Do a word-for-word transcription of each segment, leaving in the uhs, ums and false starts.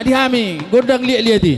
Di hami gondang liat-liat i.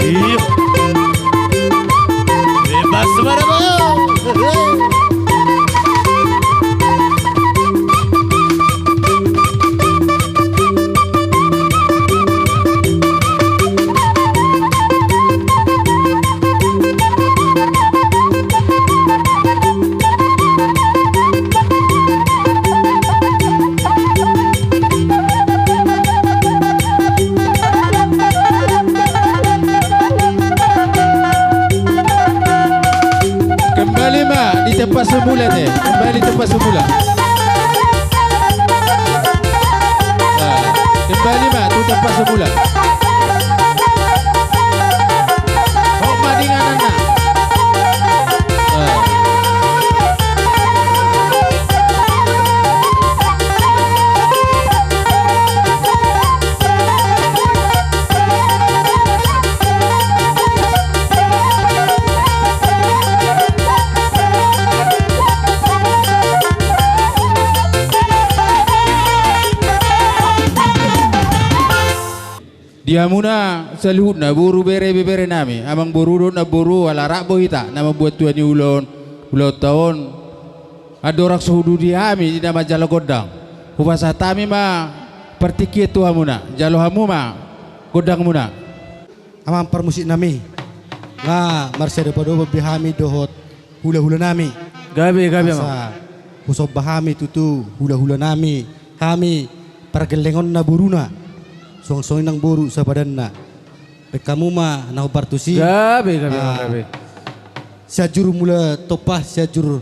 Iyo. Bebas mana mau. Kembali ma di tempat semula te. Kembali tempat semula. Nah, kembali ma tu tempat semula. Hok ma di ingananna. Nah. Di hamuna saluhutna, boru, bere, ibebere nami, amangboru dohot namboru, ala rap do hita na mambuat tua ni ulaon, ulaonta on. Andorang so huduti hami di na manjalo gondang, hupasahat hami ma partingkian tu hamuna, jalo hamu ma gondangmuna. Amang parmusik nami, nga marsiadopadopan be hami dohot hulahula nami. Gabe, gabe, amang. Asa husomba hami tutu hulahula nami, hami pargellengonna boruna, suang songon i nang boru sapadanna. Baen hamu ma na hombar tusi. Gabe, gabe, amang, ah, gabe. Sianjur Mula Tompa, Sianjur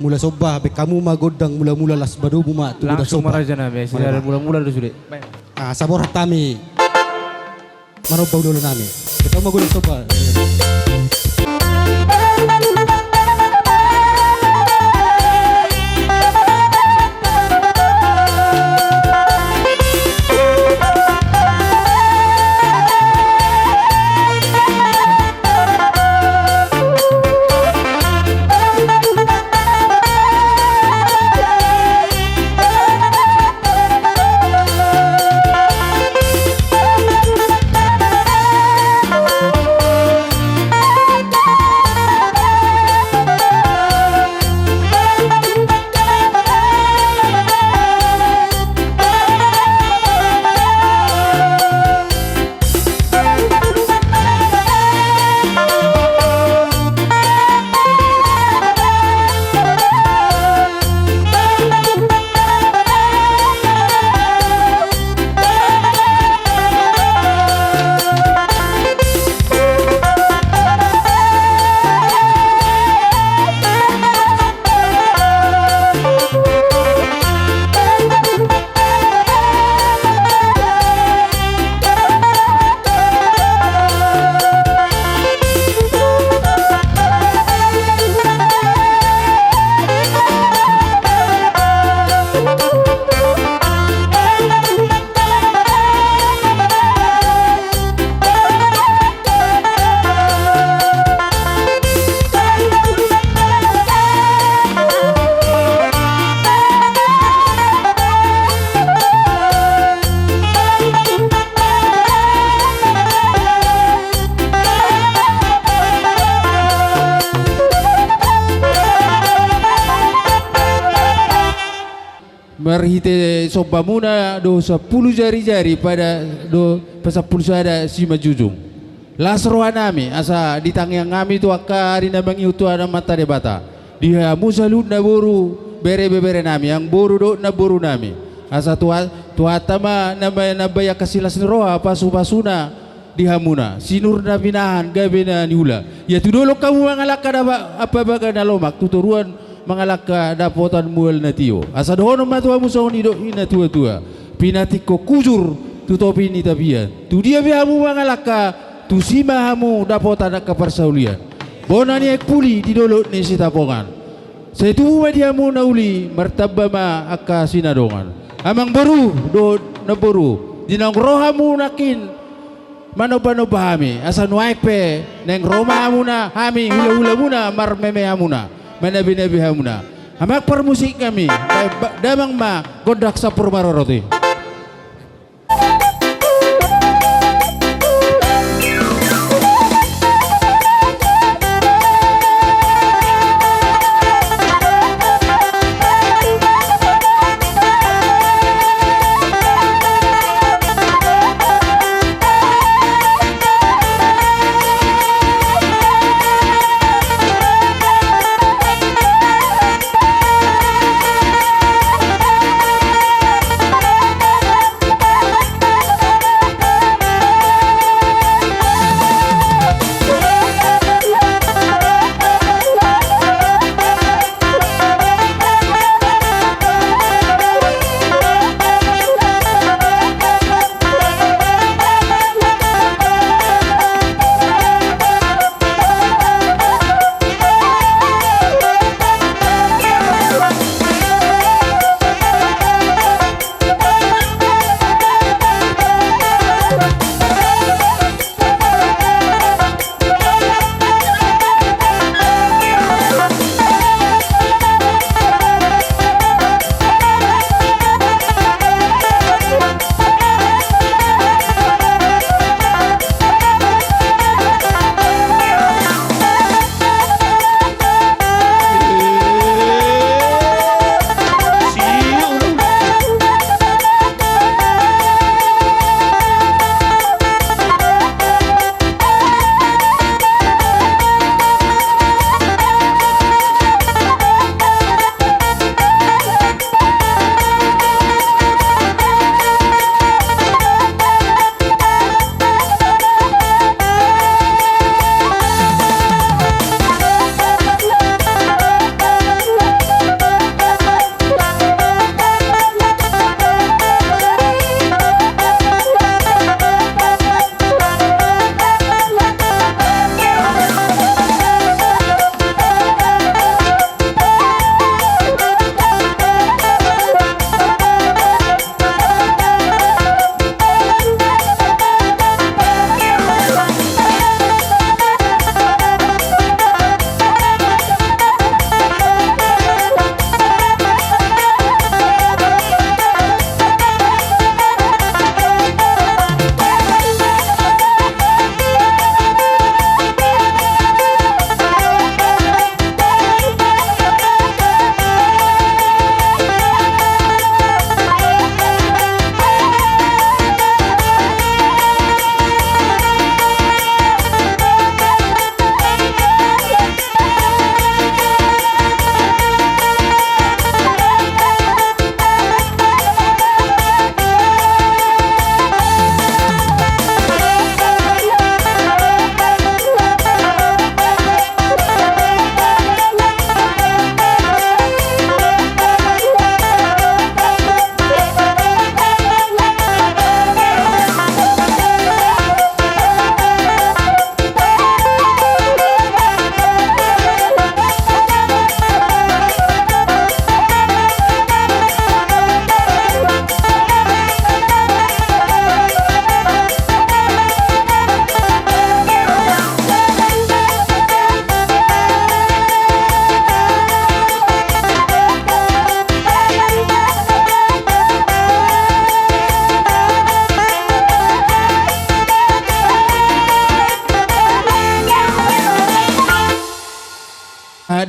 Mula somba, baen hamu ma gondang mula-mula, las ma domu ma tu gondang somba. Langsung ma raja nami, mula-mula do sude. Ah, asa borhat hami manomba hulahula nami. Baen hamu ma gondang somba. Marhite sombamuna do sampulu jari-jari pada do pasampulu sada simanjujung. Las rohanami asa di tangiangnami tu angka ari na mangihut tu Amanta Debata. Di hamu saluhutna boru, bere, ibebere nami, amangboru dohot namboru nami. Asa Tuha-, Tuhanta ma na manambai angka silas ni roha, pasu-pasuna di hamuna, sinur na pinahan, gabe na niula. Ia tu dolok hamu mangalangka, dapot ambabaga na lomak, tu toruan mangalangka dapotan mual na tio. Asa dohonon ma tu hamu songon nidok ni na tua-tua: Pinantikhon hujur tu topi ni tapian. Tu dia pe hamu mangalangka, tusi ma hamu dapotan angka parsaulian. Bona ni aek puli di dolok ni Sitapongan. Sai tubu ma di hamu na uli, martamba ma angka sinadongan. Amangboru dohot namboru, di naung ro hamu nangkin manomba-nomba hami, asa nuaeng pe naeng ro ma hamuna, hami hula-hulamuna, marmeme hamuna, manabi-nabi hamuna. Amang parmusik nami, ba-, ba-, damang ma gondang sampur marorot i.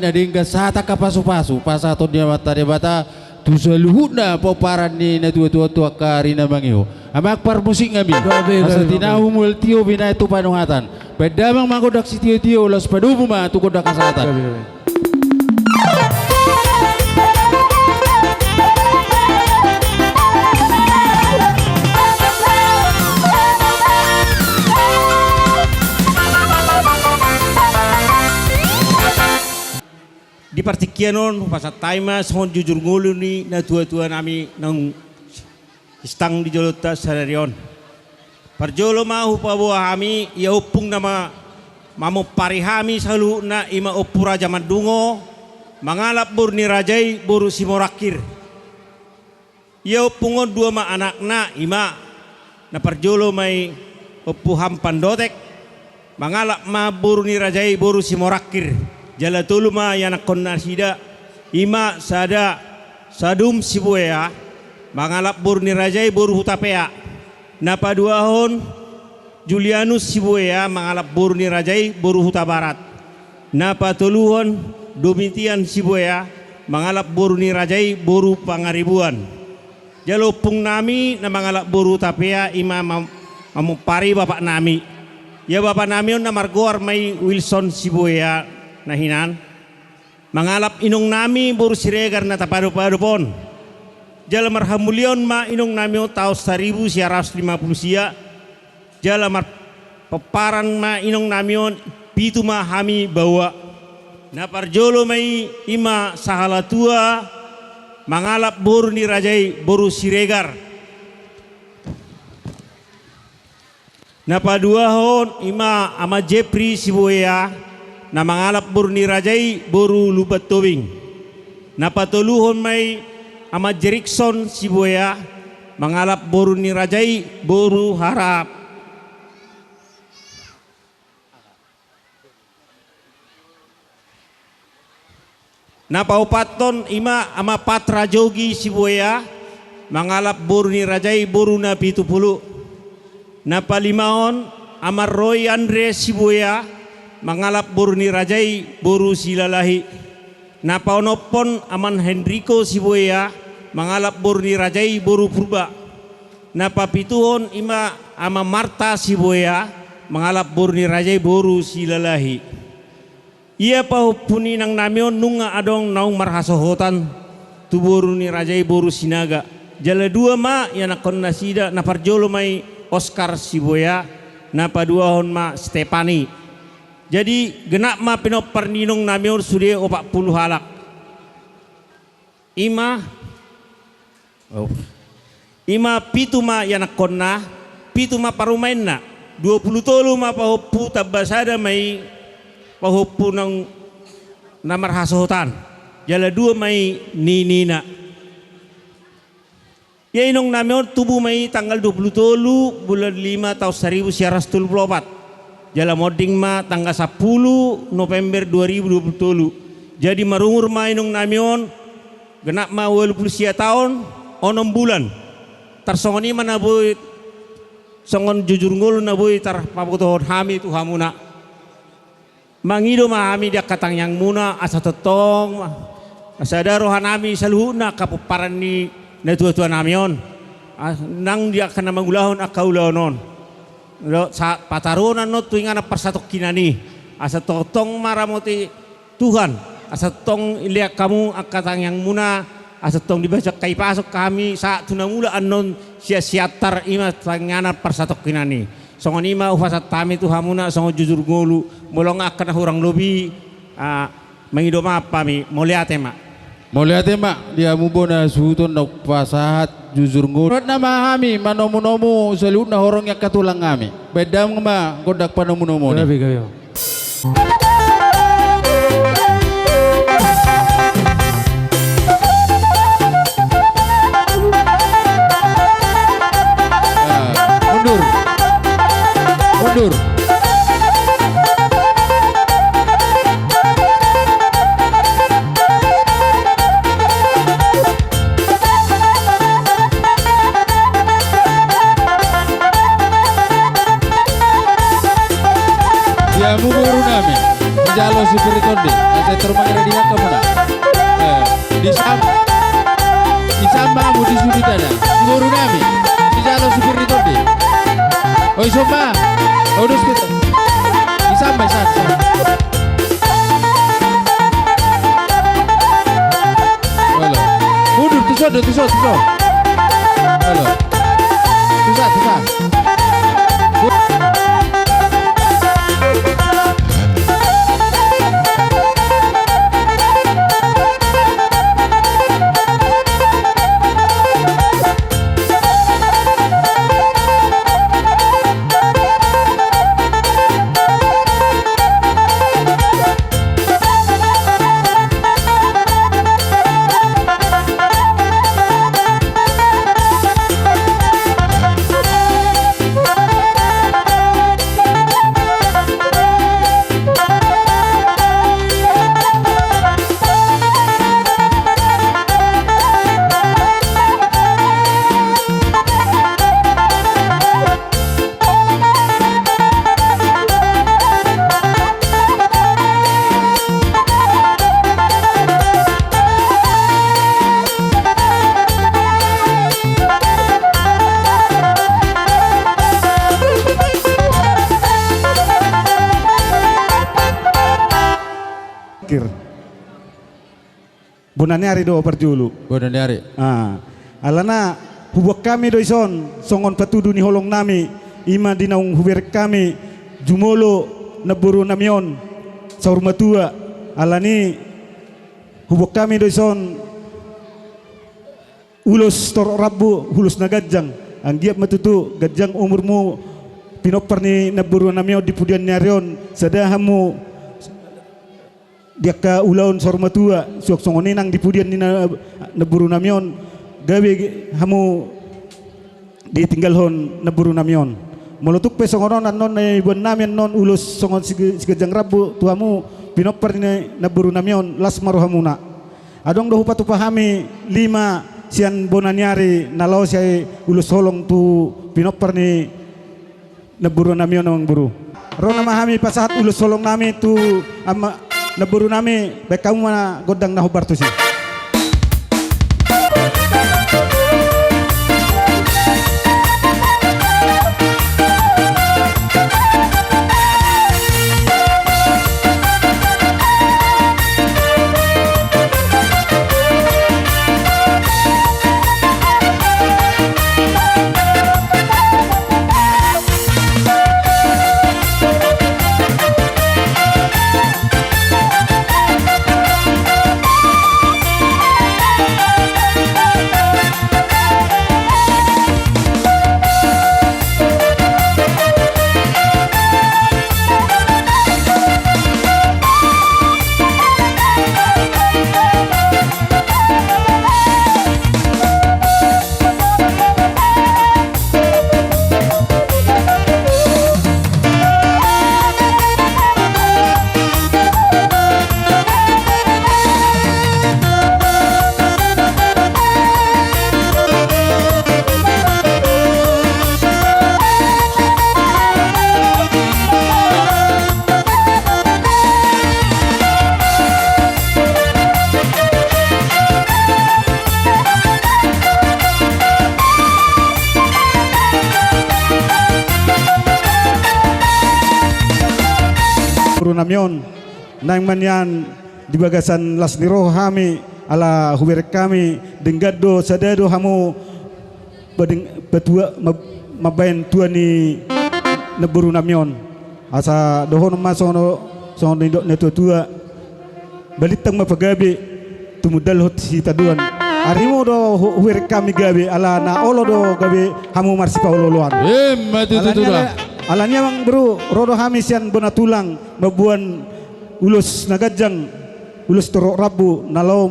Na denggan sahat angka pasupasu pasahaton ni Amanta Debata tu saluhutna pomparan ni natuatua tu angka ari na mangihut. Amang, parmusik nami. Gabe, gabe, gabe. Asa tinahu mual tio binahen tu panuhatan. Baen damang ma gondang sitiotio, laos padomu ma tu gondang hasahatan. Gabe, gabe. Di partingkian on, hupasahat hami ma songon jujur ngolu ni natuatua nami naung stang di jolonta sadari on. Parjolo ma hupaboa hami, ia ompung na ma-, mamompari hami saluhutna, i ma Ompu Raja Mandungo, mangalap boru ni raja i boru Simorangkir. Ia ompung on dua ma anakna, i ma na parjolo ma i Ompu Hampandotek, mangalap ma boru ni raja i boru Simorangkir. Jala tolu ma ianakhonnasida, i ma sada Sadum Sibuea, mangalap boru ni raja i boru Hutapea. Na paduahon Julianus Sibuea, mangalap boru ni raja i boru Hutabarat. Na patoluhon Domitian Sibuea, mangalap boru ni raja i boru Pangaribuan. Jala ompung nami na mangalap boru Hutapea, i ma mam-, mamompari bapak nami. Ia bapak nami on na margoar ma i Wilson Sibuea na hinan. Mangalap inong nami boru Siregar na tapadopadop on. Jala marhamuliaon ma inong nami on taon saribu sia ratus lima pulu sia. Jala marpomparan ma inong nami on, pitu ma hami baoa. Na parjolo ma i, i ma Sahalatua, mangalap boru ni raja i boru Siregar. Na paduahon i ma Ama Jepri Sibuea, na mangalap boru ni raja i boru Lumban Tobing. Na patoluhon ma i Ama Jerikson Sibuea, mangalap boru ni raja i boru Harahap. Na paopathon i ma Ama Patra Jogi Sibuea, mangalap boru ni raja i boru Napitupulu. Na palimahon Ama Roy Andre Sibuea, mangalap boru ni raja i boru Silalahi. Na paonomhon Ama Henriko Sibuea, mangalap boru ni raja i boru Purba. Na papituhon i ma Ama Marta Sibuea, mangalap boru ni raja i boru Silalahi. Ia pahompu ni inang nami on nunga adong naung marhasohotan tu boru ni raja i boru Sinaga. Jala dua ma ianakhonnasida, na parjolo ma i Oskar Sibuea, na paduahon ma Stepani. Jadi genap ma pinompar ni inong nami on sude opat pulu halak. I ma, oh. I ma pitu ma ianakhonna, pitu ma parumaenna, dua pulu tolu ma pahompu, tamba sada ma i pahompu naung na marhasohotan, jala dua ma i ninina. Ia inong nami on tubu ma i tanggal dua pulu tolu bulan lima taon saribu sia ratus tolu pulu opat. Jala monding ma tanggal sampulu November dua ribu dua pulu tolu. Jadi marumur ma inong nami on genap ma ualu pulu sia taon onom bulan. Tarsongon i ma na boi, songon jujur ngolu na boi tarpabotohon hami tu hamuna. Mangido ma hami di angka tangiangmuna, asa tongtong ma, asa sada roha nami saluhutna angka pomparan ni natuatua nami on, ah, nang di angka na mangulahon angka ulaon on. Dohot sa-, pataruhon annon tu inganan parsatongkinan i, asa tongtong ma ramoti Tuhan, asa tong lean hamu angka tangiangmuna, asa tong dibahen angka hipason hami sahat tu na mula annon sian Siantar, i ma tu inganan parsatongkinan i. Songon i ma hupasahat hami tu hamuna songon jujur ngolu, molo nga angka na hurang lobi, ah, mangido maaf hami, mauliate ma. Mauliate ma di hamu bona suhuton na hupasahat jujur ngolu. Rohana ma hami manomunomu saluhutna horong ni angka tulang nami. Baen damang ma gondang panomunomu ni. Gabe, gabe. Ah, mundur. Mundur. Di hamu boru nami. Jalo sipir ni tondi, asa terus mangira di angka muna. Eh, di sam-, di sama mu di sudut ada. Di boru nami, di jalo sipir ni tondi. Oi, somba. Oi, dos kita. Di sama, di sama, di sama. Halo. Mundur, tuson, tuson, tuson. Halo. Tuson, tuson. Akhir. Bona ni ari do parjolo. Bona ni ari. Ah, alana huboan hami do ison songon patudu ni holong nami, ima di naung hubereng hami jumolo namboru nami on saur matua. Alani huboan hami do ison ulos torop rambu, ulos na ganjang. Anggiat ma tutu ganjang umurmu, pinompar ni namboru nami on di pudian ni ari on, sada hamu di angka ulaon saur matua, suang songon i nang di pudian ni na-, namboru nami on, gabe hamu ditinggalhon namboru nami on. Molo tung pe songon on annon na iboan nami annon ulos songon si-, siganjang rambu tu hamu pinompar ni namboru nami on, las ma rohamuna. Adong do hupatupa hami lima sian bona ni ari na laos i ulos holong tu pinompar ni namboru nami on, amangboru. Ro nama hami pasahat ulos holong nami tu ama namboru nami, baen hamu ma gondang na hombar tusi. Boru nami on, naeng ma nian di bagasan las ni roha hami, ala hubereng hami, denggan do, sada do hamu, badeng, patua, ma-, mambaen tua ni namboru nami on. Asa dohonon ma songon, songon nidok ni natuatua. Balintang ma pagabe, tumundalhon sitanduan. Arimu do hu-, hubereng hami gabe, ala na olo do gabe hamu marsipaolooloan. Ima tutu. Alani ala-, alani amangboru, ro do hami sian bona tulang, mamboan ulos na ganjang, ulos torop rambu, na laho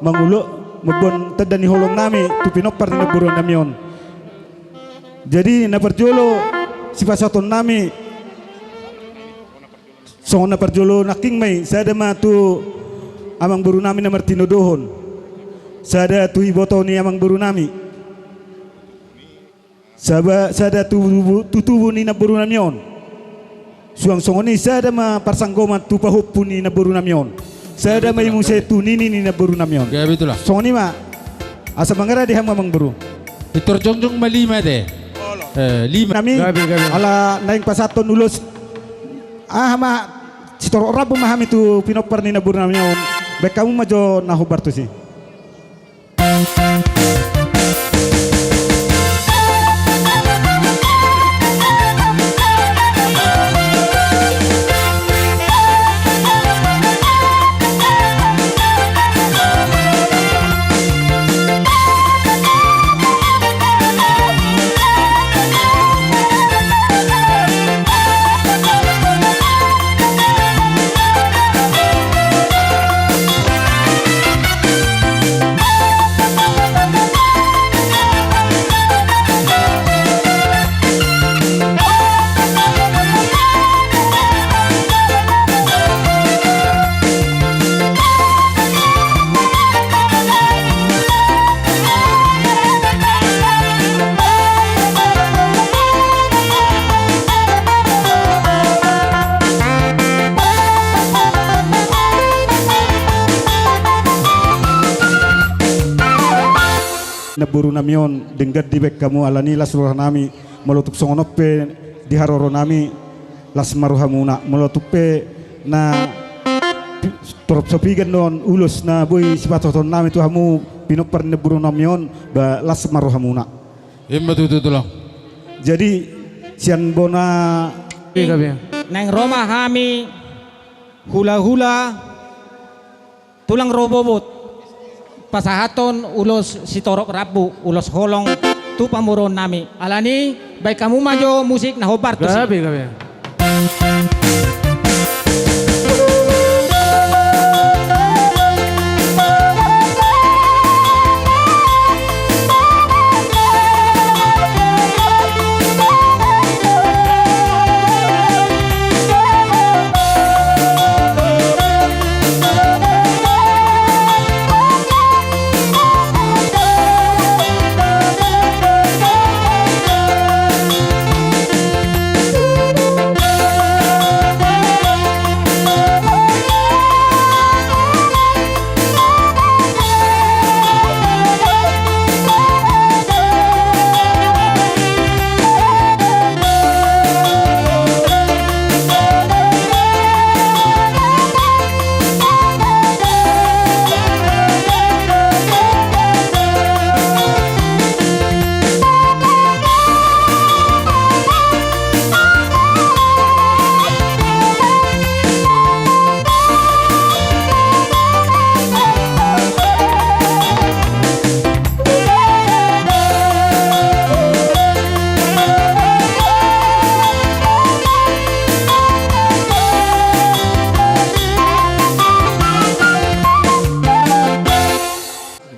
mangulo, mamboan tanda ni holong nami tu pinompar ni namboru nami on. Jadi na parjolo sipasahaton nami, songon na parjolo nangkin ma i, sada ma tu amangboru nami na martinodohon, sada tu iboto ni amangboru nami, sada, sada tu, tu tubu ni namboru nami on. Suang songon i sada ma parsanggoman tu pahompu ni namboru nami on. Sada ma i muse tu nini ni namboru nami on. Gabe tulang. Songon i ma. Asa mangarade hamu amang boru. Pintor jongjong ma lima te. Eh, lima. Nami. Gabe, gabe. Ala naeng pasahathon ulos. Aha ma, sitorop rambu ma hami tu pinompar ni namboru nami on. Baen hamu ma jo na hombar tusi. Namboru nami on, denggan dibaen hamu, alani las roha nami, molo tung songon on pe di haroro nami, las ma rohamuna, molo tung pe na pi-, torop so pigan do on ulos na boi sipatupaon nami tu hamu pinompar ni namboru nami on, ba las ma rohamuna. Ima tutu tulang. Jadi, sian bona. Gabe. Naeng ro ma hami hula-hula tulang ro bobot pasahathon ulos sitorop rambu, ulos holong tu pamoruon nami. Alani, baen hamu ma jo musik na hombar tusi. Gabe, gabe.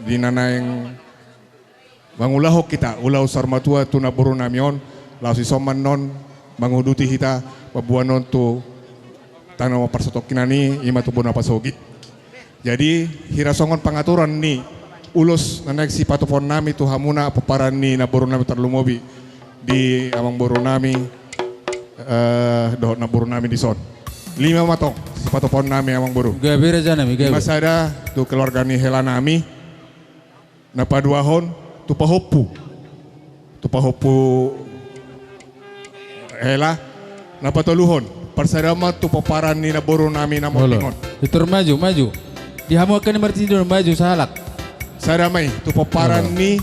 Di na naeng mangulahon hita ulaon saur matua tu namboru nami on, laos dison ma annon manguduti hita pamboanon tu tano parsatongkinan i, ima tu bona pasogit. Jadi, hira songon pangaturan ni ulos na naeng sipatupaon nami tu hamuna pomparan ni namboru nami tarlumobi di amang boru nami, eh, dohot namboru nami dison. Lima ma tong sipatupaon nami amang boru. Gabe raja nami, gabe. Ima sada tu keluarga ni hela nami. Na paduahon tu pahompu. Tu pahompu hela. Na patoluhon, parsada ma tu pomparan ni namboru nami na monting on. Olo. Pintor maju, maju. Di hamu angka ni martindol, maju sahalak. Sada ma i tu pomparan ni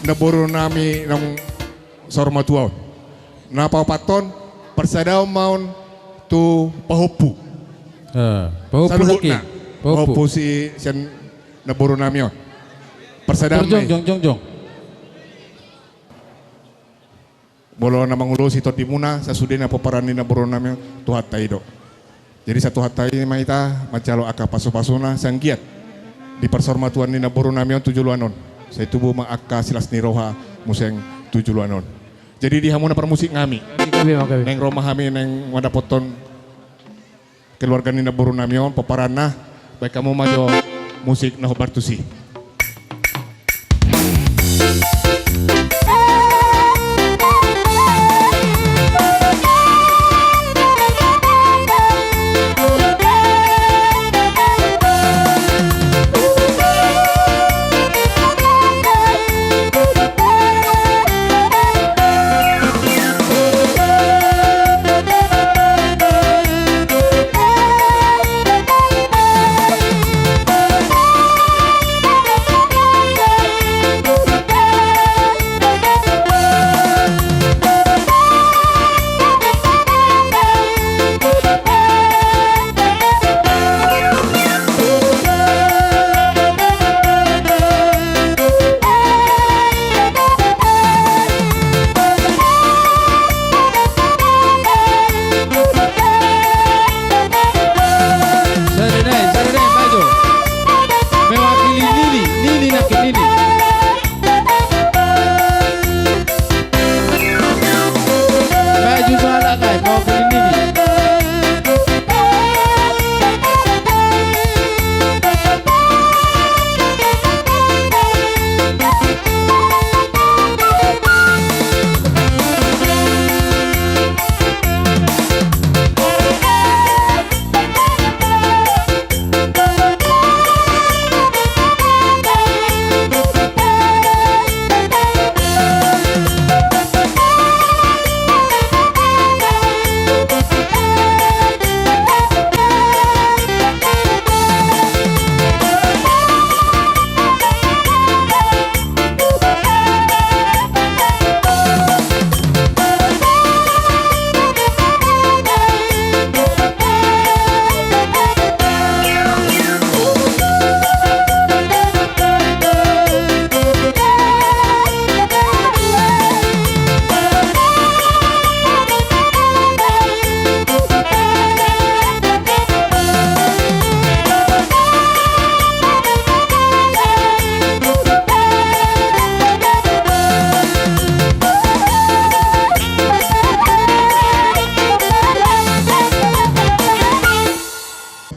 namboru nami naung saur matua on. Na paopathon, parsadahon ma on tu pahompu. Eh, pahompu saluhutna. Pahompu. Pahompu si sian namboru nami on. Parsadahon ma i. Jongjong, jongjong. Molo na mangulosi tondimuna, sasudena pomparan ni namboru nami on, Tuhanta i do. Jadi satuhanta i ma hita manjalo angka pasupasuna sai anggiat di parsaurmatuaon ni namboru nami on tu joloan on, sai tubu ma angka silas ni roha muse tu joloan on. Jadi di hamu na parmusik nami, naeng ro ma hami naeng mandapothon keluarga ni namboru nami on pomparanna, baen hamu ma jo musik na hombar tusi.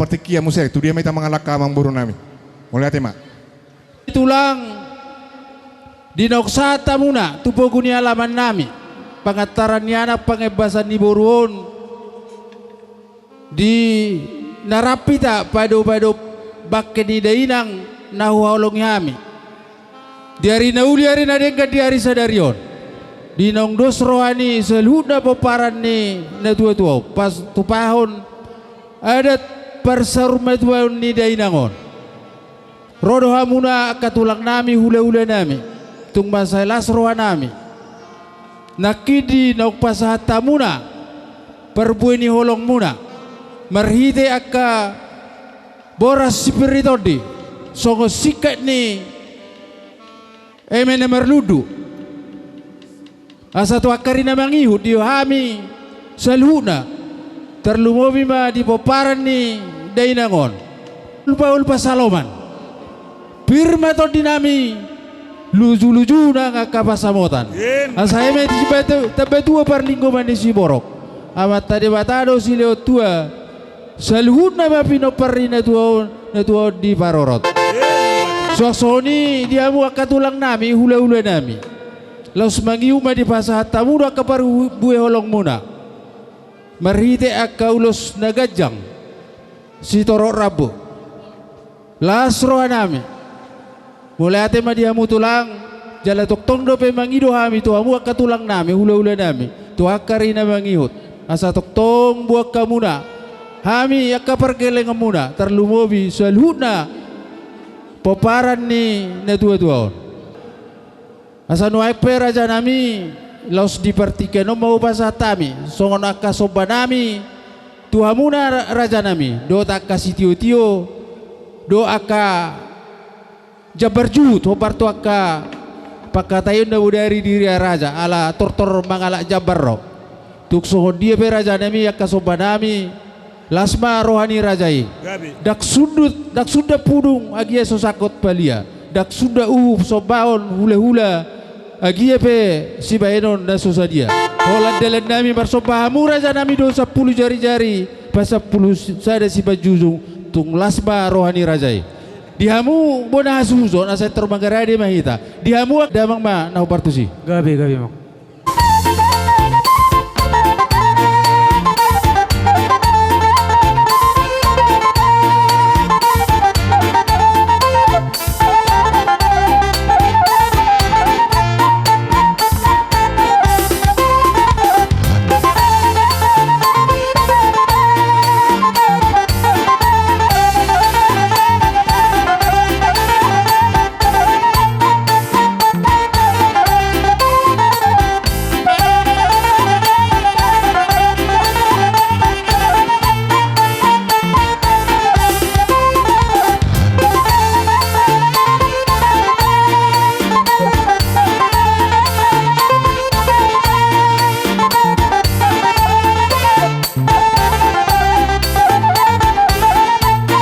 Tingki ia muse, tu dia ma hita mangalangka amangboru nami. Mauliate ma. Tulang, di naung sahat hamuna tu pogu ni alaman nami, pangantaran ni anak, pangembasan ni boru on, di na rap hita padopadop bangke ni dainang na huhaholongi hami. Di ari na uli, ari na denggan, di ari sadari on, di naung dos roha ni saluhutna pomparan ni natuatua on, patupahon adat parsaurmatuaon ni dainang on. Ro do hamuna angka tulang nami, hulahula nami, tung mansai las roha nami. Nangkin di naung pasahat hamuna parbue ni holongmuna, marhite angka boras sipir ni tondi, songon singkat ni eme na marlundu. Asa tu angka ari na mangihut di hami saluhutna, tarlumobi ma di pomparan ni dainang on, ulpaulpa saloman. Pir ma tondi nami, lujuluju nang angka pansamotan. Asa eme di Sibatu-, Tambatua parlinggoman ni siborok, Amanta Debata do silehon tua, saluhutna ma pinompar ni natua on, natua on diparorot. Suang songon i di hamu angka tulang nami, hulahula nami, laos mangihut ma dipasahat hamu do angka parbue holongmuna, marhite angka ulos na ganjang sitorop rambu. Las roha nami. Mauliate ma di hamu tulang, jala tongtong dope mangido hami tu hamu angka tulang nami, hulahula nami, tu angka ari na mangihut, asa tongtong boan hamuna hami angka pargellengonmuna, tarlumobi saluhutna pomparan ni natuatua on. Asa nuaeng pe raja nami, laos di partingkian on ma hupasahat hami songon angka somba nami tu hamuna ra-, raja nami, dohot angka sitiotio, dohot angka jambar juhut, hombar tu angka pangkataion na bodari di Ria Raja, ala tortor mangalap jambar ro. Tung songon dia pe raja nami angka somba nami, las ma roha ni raja i. Gabe. Ndang sundut, ndang sundat pudung agia so sangkot palia. Ndang sundat uhum sombaon hulahula agia pe sibahenon na so sadia. Holan dalan nami marsomba hamu raja nami do sampulu jarijari, pasampulu sada simanjujung, tung las ma roha ni raja i. Di hamu bona hasuhuton, asa tor mangarade ma hita. Di hamu damang ma na hombar tusi. Gabe, gabe, Amang.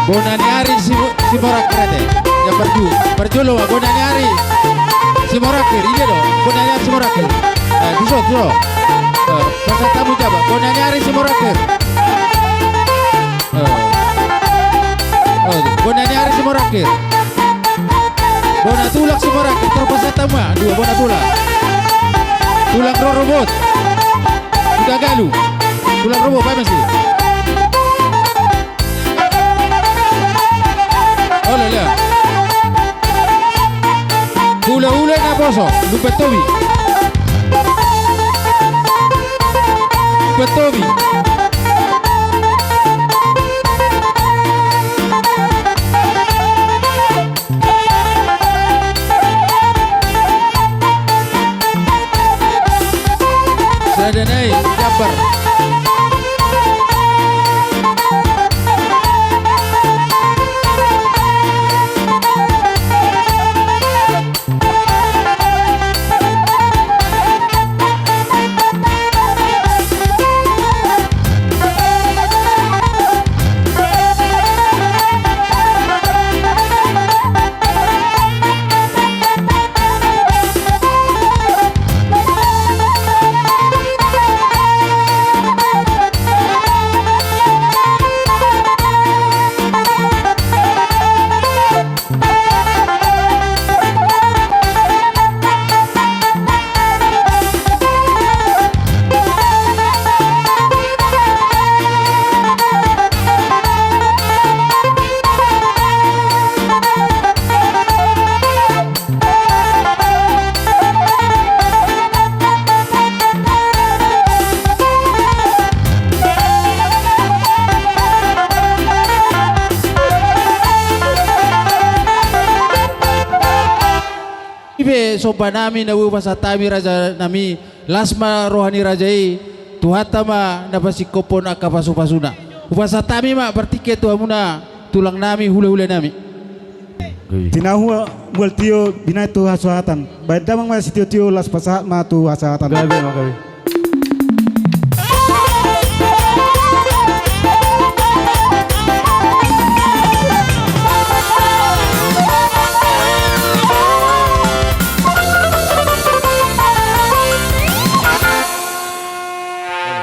Bona ni ari si, Simorakir ate. Ya, parju-, parjolo ma, bona ni ari Simorakir, i dia do. Bona ni ari Simorakir. Eh, tuso, tuso. Eh, pasahat hamu jaba. Bona ni ari Simorakir. Eh. Eh, bona ni ari Simorakir. Bona tulang Simorakir, tor pasahat hamu ma. Dua bona tulang. Tulang rorobot. Uda galu. Tulang robo, bae masi. Ole, le. Hulahula na poso, lumban tobi. Lumban tobi. Sada nai, jambar. somba nami na boi hupasahat hami raja nami, las ma roha ni raja i, Tuhanta ma na pasingkophon angka pasu-pasuna. Hupasahat hami ma partingkian tu hamuna tulang nami, hula-hula nami. Tinahu mual tio binahen tu hasahatan. Baen damang ma sitio-tio, las pasahat ma tu hasahatan. Gabe ma, gabe.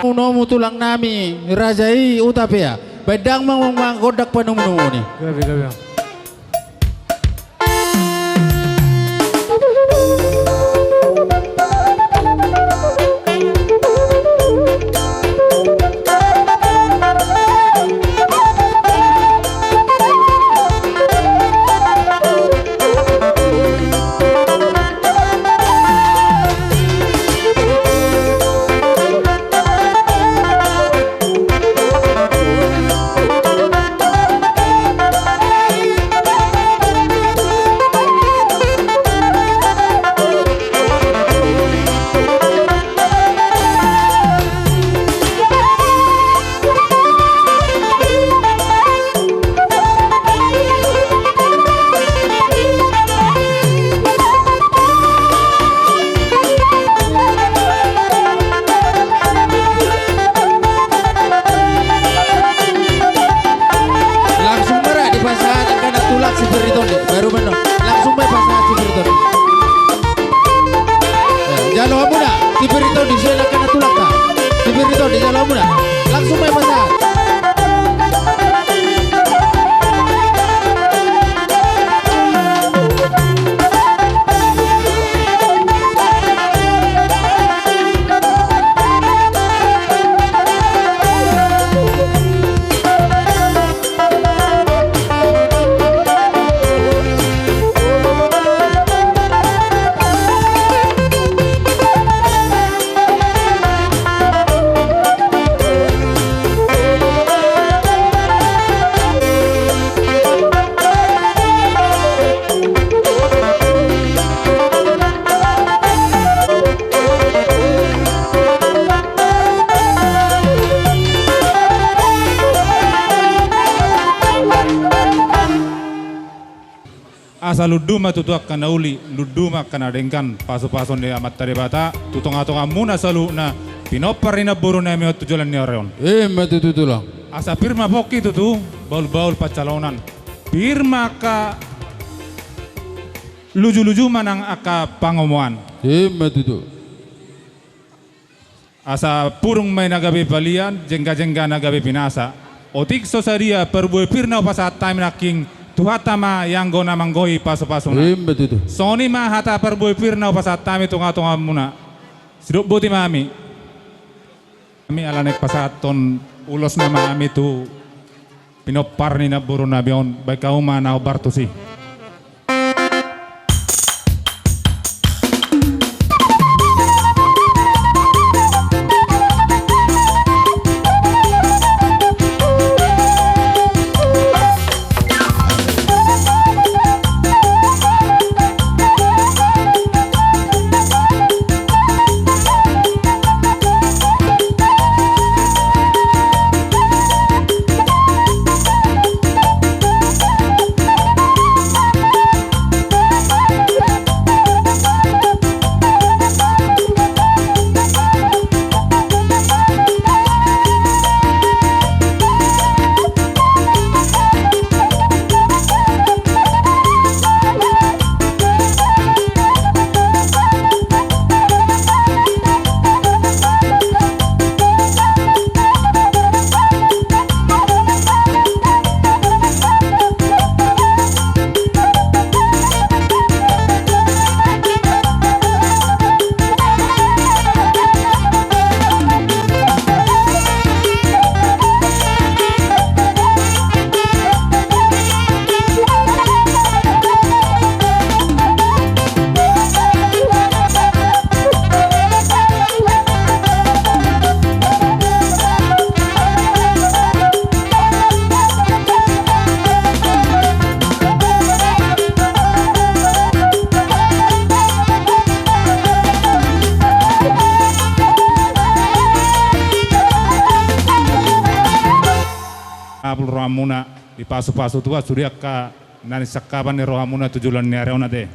Unomu tulang nami, raja i uta pea. Baen damang ma gondang panomu-nomu ni. Gabe, gabe. Langsung ma ra dipasahat angka na tulak si Firly Tondi. Baru mano. Langsung ma dipasahat si Firly Tondi. Eh, jalo hamuna si Firly Tondi, sian angka na tulak ta. Si Firly Tondi, jalo hamuna. Langsung ma dipasahat. Asa lundu ma tutu angka na uli, lundu ma angka na denggan, pasu-pasu ni Amanta Debata tu tonga-tongamuna saluhutna, pinompar ni namboru nami on tu joloan ni ari on. Ima tutu tulang. Asa pir ma pongki tutu, bahul-bahul pansalongan. Pir ma angka luju-luju ma nang angka pangomoan. Ima tutu. Asa purung ma i na gabe palian, jengga-jengga na gabe pinasa. Otik so sadia parbue pir na hupasahat hami nangkin, Tuhanta ma i anggo na manggohi pasu-pasuna. Ima tutu. Songon i ma hata parbue pir na hupasahat hami tonga-tongamuna. Sidok boti ma hami. Hami ala naeng pasahathon ulos nama hami tu pinompar ni namboru nami on, baen hamu ma na hombar tusi. Hamuna dipasupasu Tuhan sude angka na ninsangkapan ni rohamuna tu joloan ni ari on ate.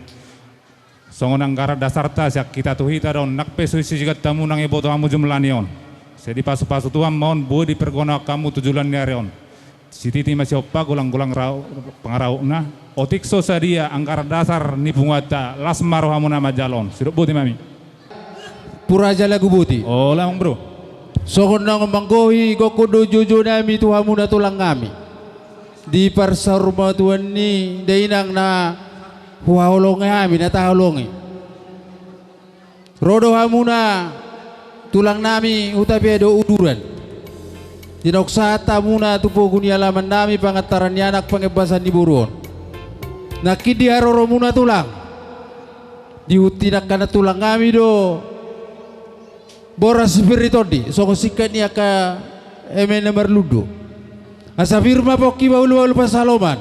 Songon anggaran dasarta sian hita tu hita do on, nang pe so sisigatanmu nang iboto hamu jumlah ni on. Sai dipasupasu Tuhan ma on, boi diparguna hamu tu joloan ni ari on. Sititi ma siompa, golanggolang rau-, pangarahutna. Otik so sadia anggaran dasar ni punguanta, las ma rohamuna manjalo on. Sidok boti ma hami. Pura jala guboti. Olo amang bro. Songon naung manggohi gokhon do jojo nami tu hamuna tulang nami. Di parsaurmatuaon ni dainang na huhaholongi hami, na taholongi. Ro do hamuna tulang nami Hutapea dohot Uduran. Di naung sahat hamuna tu pogu ni alaman nami, pangantaran ni anak, pangembasan ni boru on. Nangkin di haroromuna tulang, dihut ni angka nantulang nami do boras si Pir ni Tondi, songon singkat ni angka eme na marlundu. Asa pir ma pongki bahulbahul pansalongan.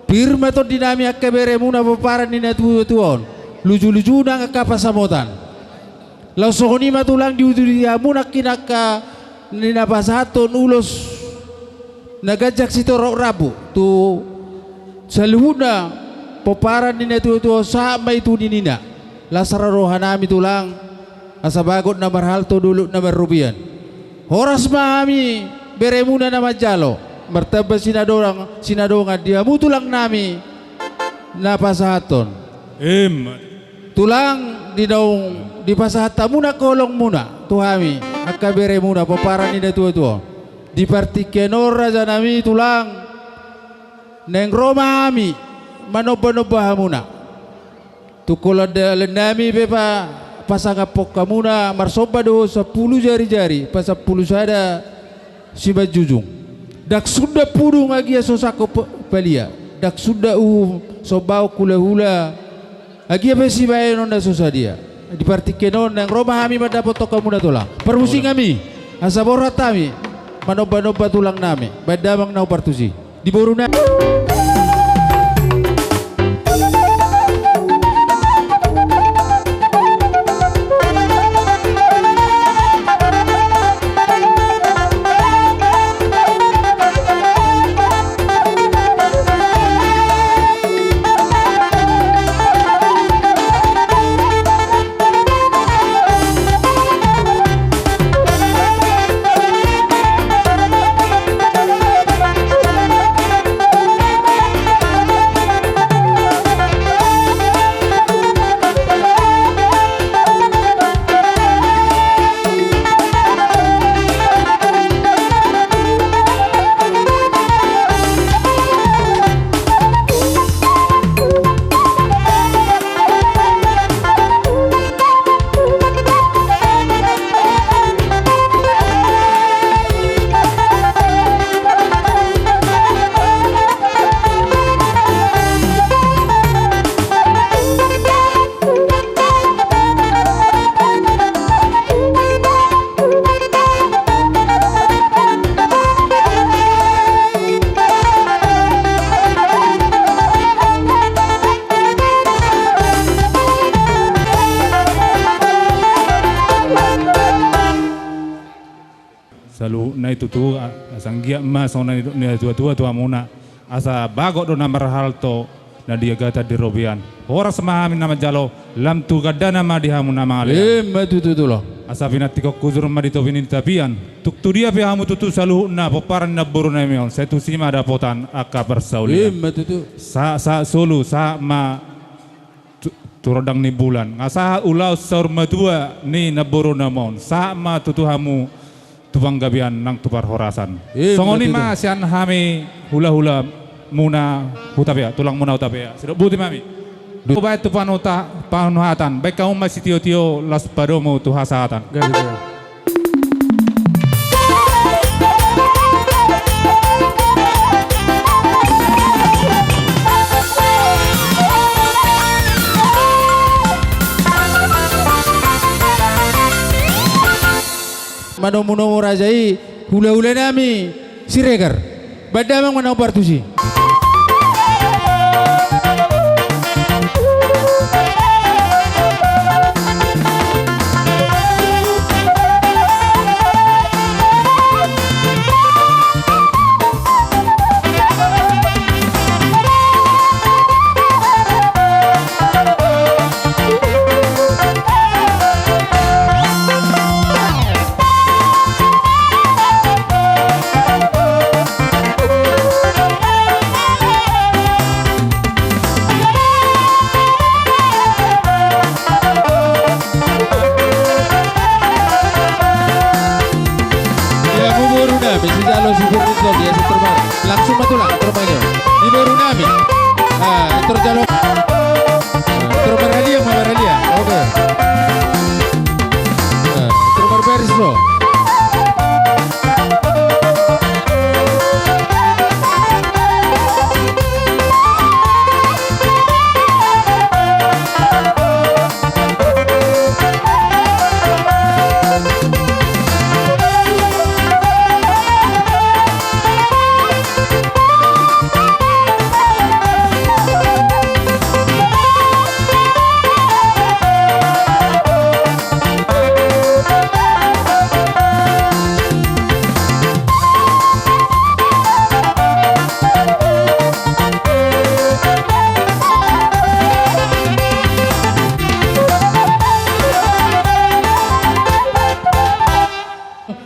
Pir ma tondi nami angka beremuna pomparan ni natuatua on. Lujuluju nang angka pansamotan. Laos songon i ma tulang, diuduti hamu nangkin angka na pinasahathon ulos na ganjang sitorop rambu tu saluhutna pomparan ni natuatua on, sahat ma i tu ninna. Las roha nami tulang, asa bagot na marhalto, dolok na marrobean. Horas ma hami beremuna na manjalo, martamba sinadongan, sinadongan di hamu tulang nami na pasahathon. Emma. Tulang, di naung dipasahat hamuna holongmuna tu hami angka beremuna pomparan ni natuatua on, di partingkian on raja nami tulang, naeng ro ma hami manombanomba hamuna. Tung holan dalan nami pe pa, pasangaphon hamuna marsomba dohot sampulu jarijari, pasampulu sada simanjujung. Ndang suda pudung agia so sangkop pa-, palia. Ndang suda uhum sombaon hulahula agia pe sibahenon na so sadia. Di partingkian on naeng ro ma hami mandapothon hamuna tulang. Parmusik hami, asa borhat hami manombanomba tulang nami, baen damang na hupartusi. Di boru na. Saluhutna i tutu, a-, asa anggiat ma songon na nidok ni natuatua tu hamuna. Asa bagot do na marhalto, na diagatan di robean. Horas ma hami na manjalo, lam tu gandana ma di hamu na mangalean. Emma tutu tulang. Asa pinantikhon hujur ma di topi ni tapian. Tung tu dia pe hamu tutu saluhutna pomparan ni namboru nami on, sai tusi ma dapotan angka parsaulian. Emma tutu. Sahat, sahat solu, sahat ma tu, tu rondang ni bulan. Nga sahat ulaon saur matua ni namboru nami on. Sahat ma tutu hamu tu panggabean nang tu parhorasan. Emma tutu. Songon i ma sian hami hulahulamuna Hutapea, tulangmuna Hutapea. Sidok boti ma hami. Dung baen tu panuta-, panuhatan, baen hamu ma sitiotio laos padomu tu hasahatan. Gabe, gabe. Manomunomu raja i, hulahula nami Siregar. Baen damang ma na hupartusi. Sumatulang, terus main. Di boru nami. Ah, terus jalo. Ah, terus marhadiah, marhadiah. Oke. Ah, terus marbaris lo.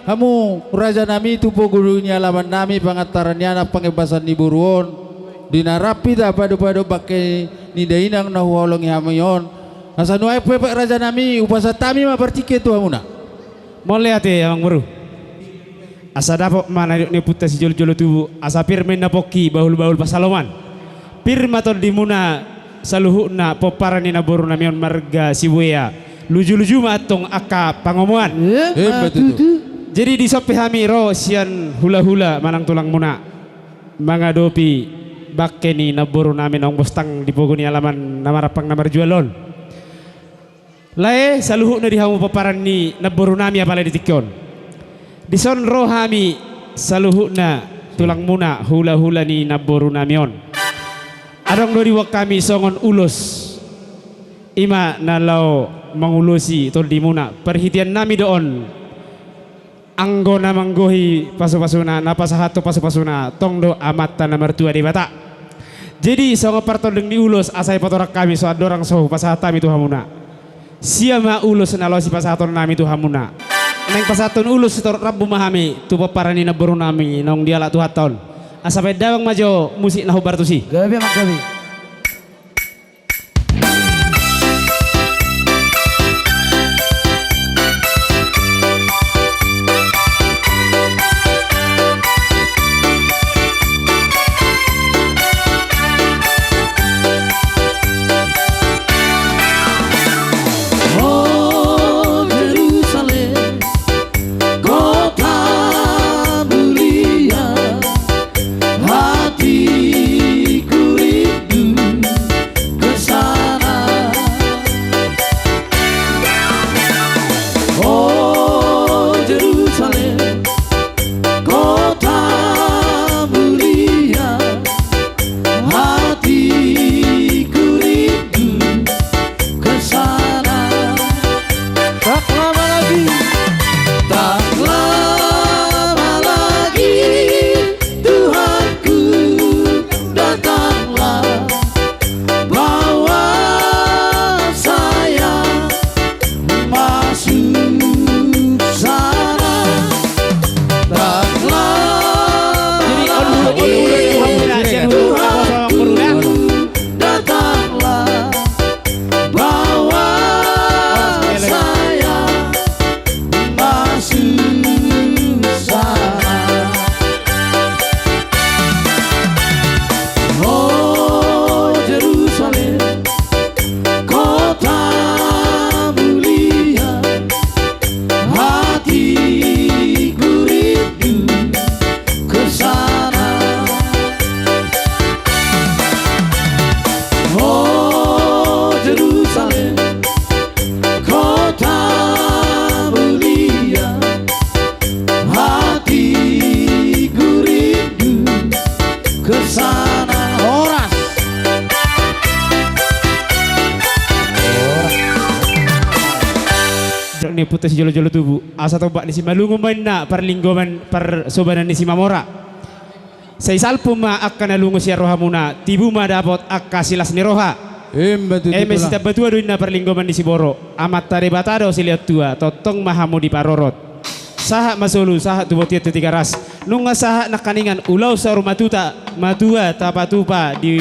Hamu raja nami, tu pogu ni alaman nami, pangantaran ni anak, pangembasan ni boru on, di na rap hita pado-pado bangke ni dainang na huhaholongi hami on, asa nuaeng pe raja nami, hupasahat hami ma partingkian tu hamuna. Mauliate, amang boru. Asa dapot ma na nidok ni ompunta sijolo-jolo tubu, asa pir ma inna pongki, bahul-bahul pansalongan. Pir ma tondimuna saluhutna pomparan ni namboru nami on marga Sibuea. Luju-luju ma antong angka pangomoan. Eh, eh, betul, betul. Jadi dison pe hami ro sian hula-hula manang tulangmuna mangadopi bangke ni namboru nami naung bostang di pogu ni alaman na marampang na marjual on. Lae, saluhutna di hamu pomparan ni namboru nami apala di tingki on. Dison ro hami saluhutna tulangmuna hula-hula ni namboru nami on. Adong do diboan hami songon ulos. I ma na laho mangulosi tondimuna. Parhitean nami do on. Anggo na manggohi pasu-pasuna, na pasahathon pasu-pasuna, tong do Amanta na martua Debata. Jadi, songon partonding ni ulos, asa dipatorang hami so andorang so hupasahat hami tu hamuna. Sia ma ulos na laho sipasahaton nami tu hamuna. Naeng pasahathon ulos sitorop rambu ma hami, tu pomparan ni namboru nami, naung dialap Tuhanta on. Asa baen damang ma jo musik na hombar tusi. Gabe, amang, gabe. O Jerusalem, kota mulia, hatiku rindu ke sana. O Jerusalem, kota mulia, hatiku rindu ke sana. Tak lama lagi. Tak lama lagi, Tuhanku, datanglah, bawa saya masuk sana. Tak lama lagi, Tuhanku, datanglah, bawa saya masuk sana. O Jerusalem, kota mulia, hatiku rindu ke sana. O Jerusalem, kota mulia, hatiku rindu ke sana. Horas. Horas. Jok ni putus jolo-jolo tubu. Asa tombak ni Simalungun ma inna parlinggoman parsobanan ni Simamora. Sai salpu ma angka na lungun sian rohamuna, tibu ma dapot angka silas ni roha. Emma tutu. Eme sitambatua do inna parlinggoman ni Siboro. Amanta Debata do silehon tua, tongtong ma hamu diparorot. Sahat ma solu, sahat tu bontean tu Tigaras. Nunga sahat nangkiningan ulaon saur matua, matua tapatupa di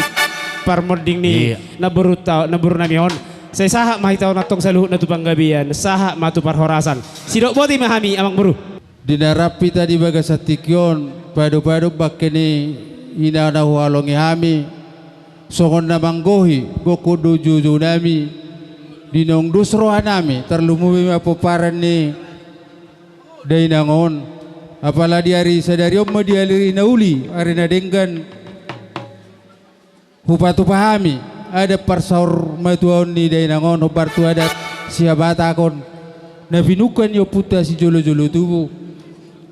parmonding ni, iya, namboru ta-, namboru nami on. Sai sahat ma hita on antong saluhutna tu panggabean, sahat ma tu parhorasan. Sidok boti ma hami, amang boru. Di na rap hita di bagasan tingki on, pado-pado bangke ni i na huhalongi hami, songon na manggohi gokhon dohot joujou nami, di naung dos roha nami, tarlumobi ma pomparan ni dainang on. Apala di ari sadari on ma di ari na uli, ari na denggan, hupatupa hami adat parsaur matuaon ni dainang on, hombar tu adat sihabatahon na pinungka ni ompunta sijolojolo tubu.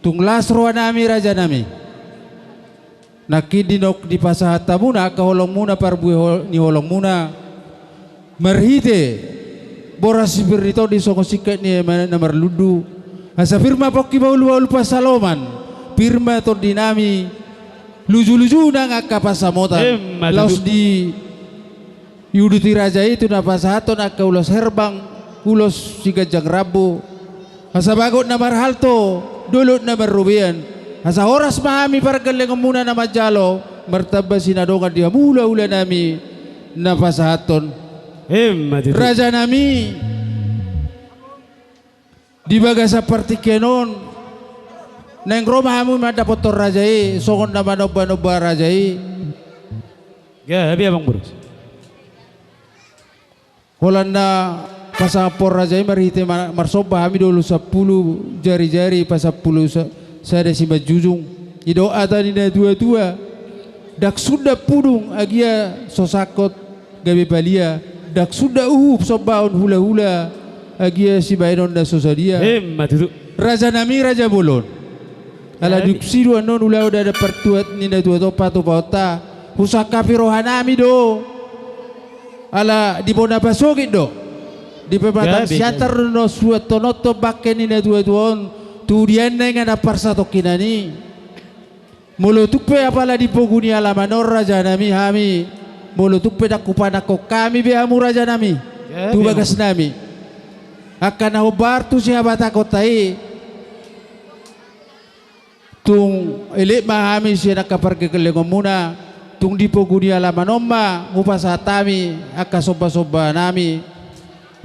Tung las roha nami, raja nami, nangkin didok dipasahat hamuna angka holongmuna, parbue hol-, ni holongmuna, marhite boras si pir ni tondi songon singkat ni eme na marlundu, asa pir ma pongki bahulbahul pansalongan, pir ma tondi nami lujuluju nang angka pansamotan. Emma tutu. Laos di iuduti raja i tu na pasahathon angka ulos herbang, ulos siganjang rambu, asa bagot na marhalto, dolok na marrobean, asa horas ma hami pargellengonmuna na manjalo, martamba sinadongan di hamu hulahula nami na pasahathon. Emma tutu. Raja nami, di bagasan partingkian on, naeng ro ma hamu mandapothon raja i, songon na manombanomba raja i. Gabe, amang boru. Holan na pasangaphon raja i marhite ma-, marsomba hami do ulos sampulu jarijari pasampulu sa-, sada simanjujung. Didok hata ni natuatua, ndang sundat pudung agia so sangkot gabe palia, ndang sundat uhum sombaon hulahula agia sibahenon na so sadia. Emma tutu. Raja nami, raja bolon. Ala didok sidung annon ulaon adat partuat ni natuatua patupaonta, husangkapi roha nami do. Ala di bona pasogit do, di pematang siantar do na suanhononhon bangke ni natuatua on tu dianna inganan parsatongkinan i. Molo tung pe apala di pogu ni alaman on, raja nami, hami, molo tung pe ndang hupanangkok hami be hamu, raja nami, tu bagas nami, angka na hombar tu sihabatahonta i, tung elek ma hami sian angka pargellengonmuna, tung di pogu ni alaman on ma hupasahat hami angka sombasomba nami.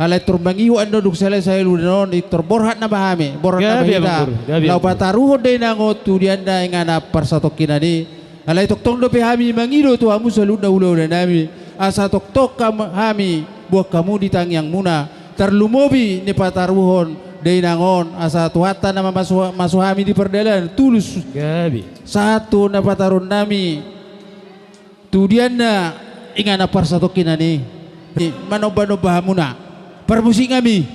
Alai tor mangihut annon dung selesai ulaon on, i tor borhat nama hami, borhat nama hita, laho pataruhon dainang on tu dianna inganan parsatongkinan i. Alai tongtong dope hami mangido tu hamu saluhutna hulahula nami, asa tongtong kam-, hami boan hamu di tangiangmuna, tarlumobi na pataruhon dainang on, asa Tuhanta na mamasu-, mamasu hami di pardalanan, tulus. Gabe. Sahat tu na pataruhon nami tu dianna inganan parsatongkinan i. Manombanomba hamuna. Parmusik nami.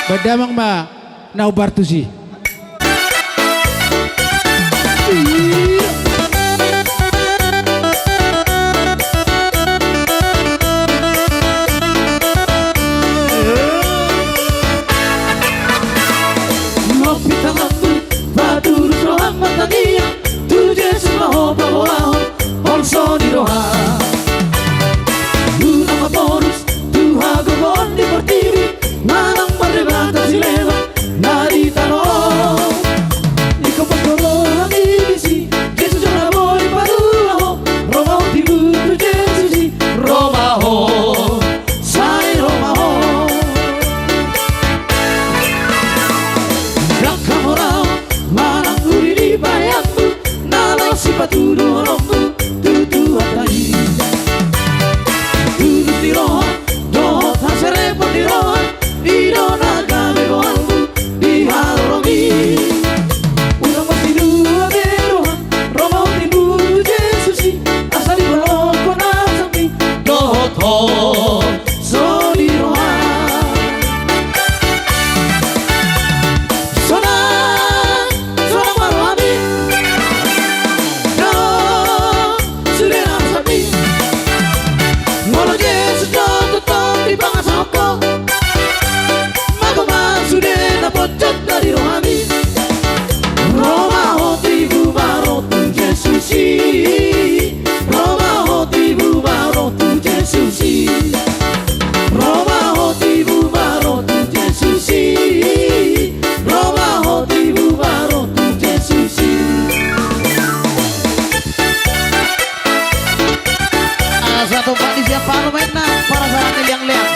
Bahen damang ma na hombar tusi. Lompit tanganmu, patudos roham martangiang, tu Jesus ma ho paboahon holso ni roha. Unang ma torus tu hagogoon ni portibi, manang mardebata sileban na di tano. Ingkon pos do roham i disi, Jesus jala boi patua ho. Ro ma ho tibu tu Jesus i, ro ma ho. Sai ro ma ho. Ndang hamoraon manang uli ni paheanmu, na laos sipatuduhononmu tu Tuhanta i. Tudu ni roha dohot haserepon ni roha, i do na gabe goarmu di haroromi. Unang marsidua be roham, ro ma ho tibu tu Jesus i, asa dibalokon asam ni dohot ho. Songon i roha. Sonang, sonang ma rohami. Dao, sude na sati. Molo Jesus do tongtong dipangasahon ho, mago ma sude na ponjot dari rohami. Ro ma ho tibu ma ro tu Jesus i. Ro ma ho tibu ma ro tu Jesus i. Ro ma ho tibu ma ro tu Jesus i. Ro ma ho tibu ma ro tu Jesus i. Asa tompak di siapa lu main na, para sarang liang-liang.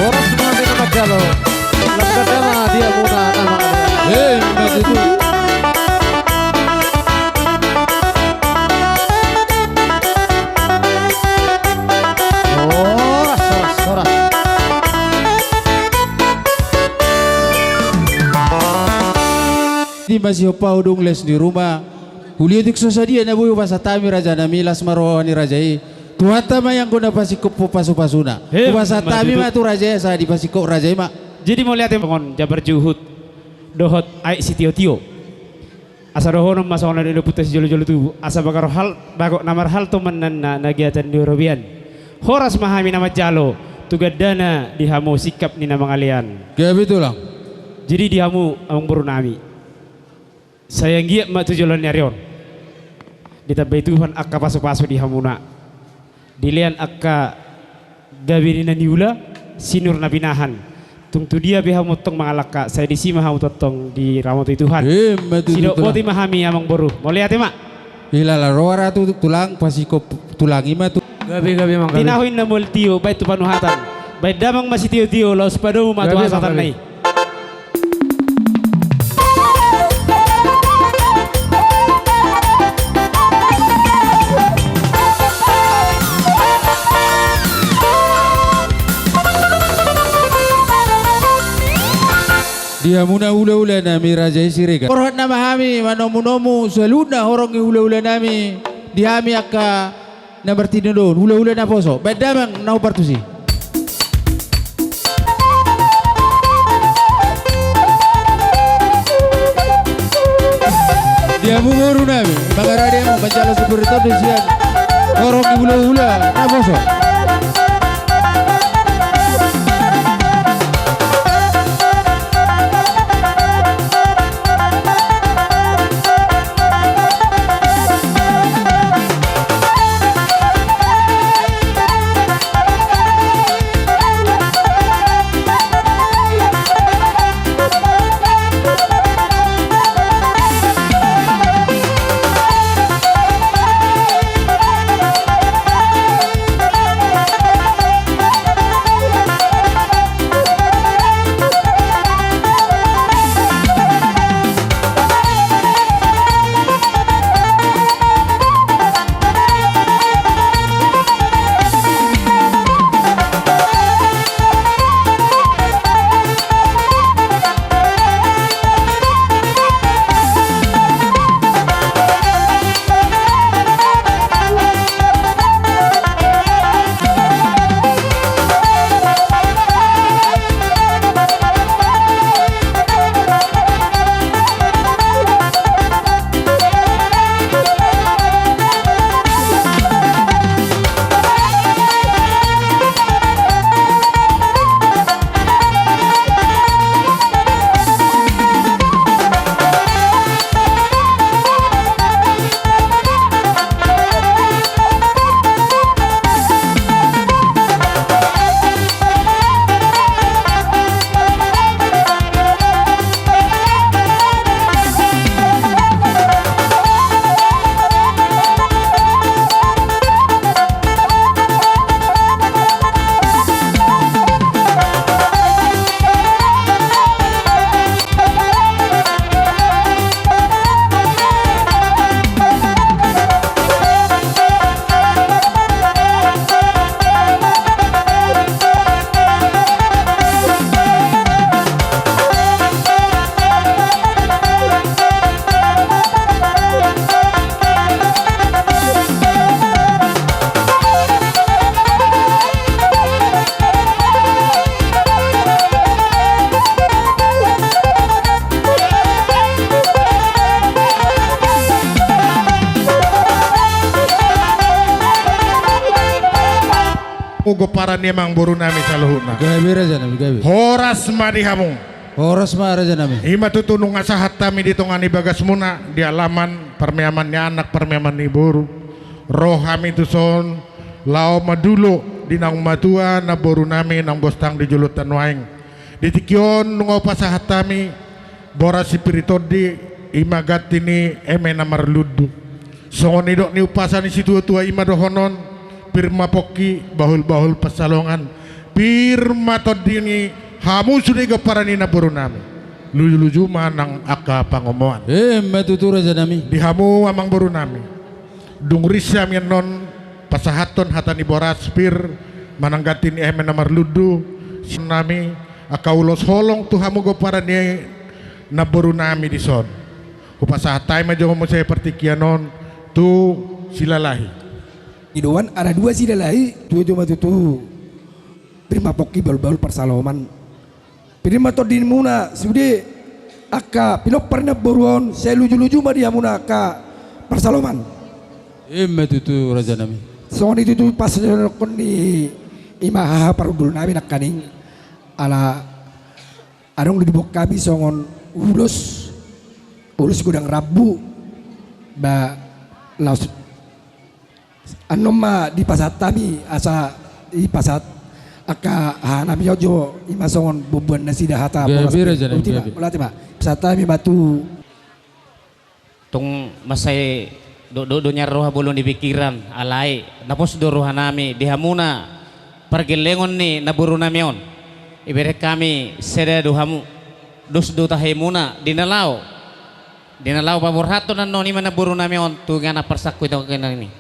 Horas ma be na manjalo. Lam gadang ma di hamuna na mangalean. Hei, maju tu. Di masihompa udung les di ruma. Huliotik so sadia na boi hupasahat hami raja nami, las ma roha ni raja i. Tuhanta ma i anggo na pasingkop pasupasuna. Hupasahat hami ma tu raja i asa dipasingkop raja i ma. Jadi mauliate ma songon jambar juhut dohot aek sitiotio. Asa dohonon ma songon na nidok ni ompunta sijolojolo tubu, asa bagot hal, bagot na marhalto mananna na giatan di horobean. Horas ma hami na manjalo tu gandana di hamu singkap ni na mangalean. Gabe tulang. Jadi di hamu amangboru nami, sai anggiat ma tu joloan ni ari on ditambai Tuhan angka pasupasu di hamuna. Dilean angka gabe ni na niula, sinur na pinahan. Tung tu dia pe hamu tongtong mangalangka, sai disi ma hamu tongtong diramoti Tuhan. Ima tutu tulang. Sidok boti ma hami amangboru. Mauliate ma. Hilala roha ra tu tulang, pasingkop tulang i ma tu. Gabe, gabe, Amang, gabe. Tinahu inna mual tio, baen tu panuhatan. Baen damang ma sitiotio, laos padomu ma tu hasahatanna i. Di hamuna hulahula nami raja i Siregar. Borhat nama hami manomunomu saluhutna horong ni hulahula nami. Di hami angka na martinodohon, hulahula naposo, baen damang na hombar tusi. Di hamu boru nami, mangarade hamu manjalo sipir tondi sian horong ni hulahula naposo. Gomparan ni amangboru nami saluhutna. Gabe raja nami, gabe. Horas ma di hamu. Horas ma raja nami. Ima tutu nunga sahat hami di tonga ni bagasmuna, di alaman, parmeaman ni anak, parmeaman ni boru. Ro hami tuson, laho mandulo di naung matua namboru nami naung bostang di joloan nuaeng. Di tingki on nunga hupasahat hami boras sipir tondi, ima ganti ni eme na marlundu. Songon nidok ni umpasa ni situatua ima dohonon, pir ma pongki, bahulbahul pansalongan, pir ma tondi ni hamu sude gomparan ni namboru nami. Lujuluju ma nang angka pangomoan. Ima tutu raja nami. Di hamu amangboru nami. Dung rinsa hami annon pasahathon hata ni boras pir manang ganti ni eme na marlundu, sian nami angka ulos holong tu hamu gomparan ni namboru nami dison. Hupasahat hami ma jo muse partingkian on tu Silalahi. Idoan, ala dua Silalahi, tutu ma tutu. Pir ma pongki bahulbahul parsaloman. Pir ma tondimuna sude angka pinompar ni namboru on, sai lujuluju ma di hamuna angka parsaloman. I ma tutu, rajanami. Songon i tutu pasahaton ni, i ma haha parhundul nami nangkaning, ala adong do diboan hami songon ulos, ulos godang rambu, ba laos annon ma dipasahat hami, asa dipasahat angka haha nami on jo, i ma songon buanbuan nasida hata. Gabe, bolas rajanami, gabe. Mauliate ma. Pasahat hami ma tu. Tung mansai dokdok do nian roha, bolon di pingkiran, alai na pos do roha nami di hamuna pargellengon ni namboru nami on. Ibereng hami sada do hamu, dos do tahe muna di na laho, di na laho paborhathon annon i ma namboru nami on tu inganan parsangkutan i.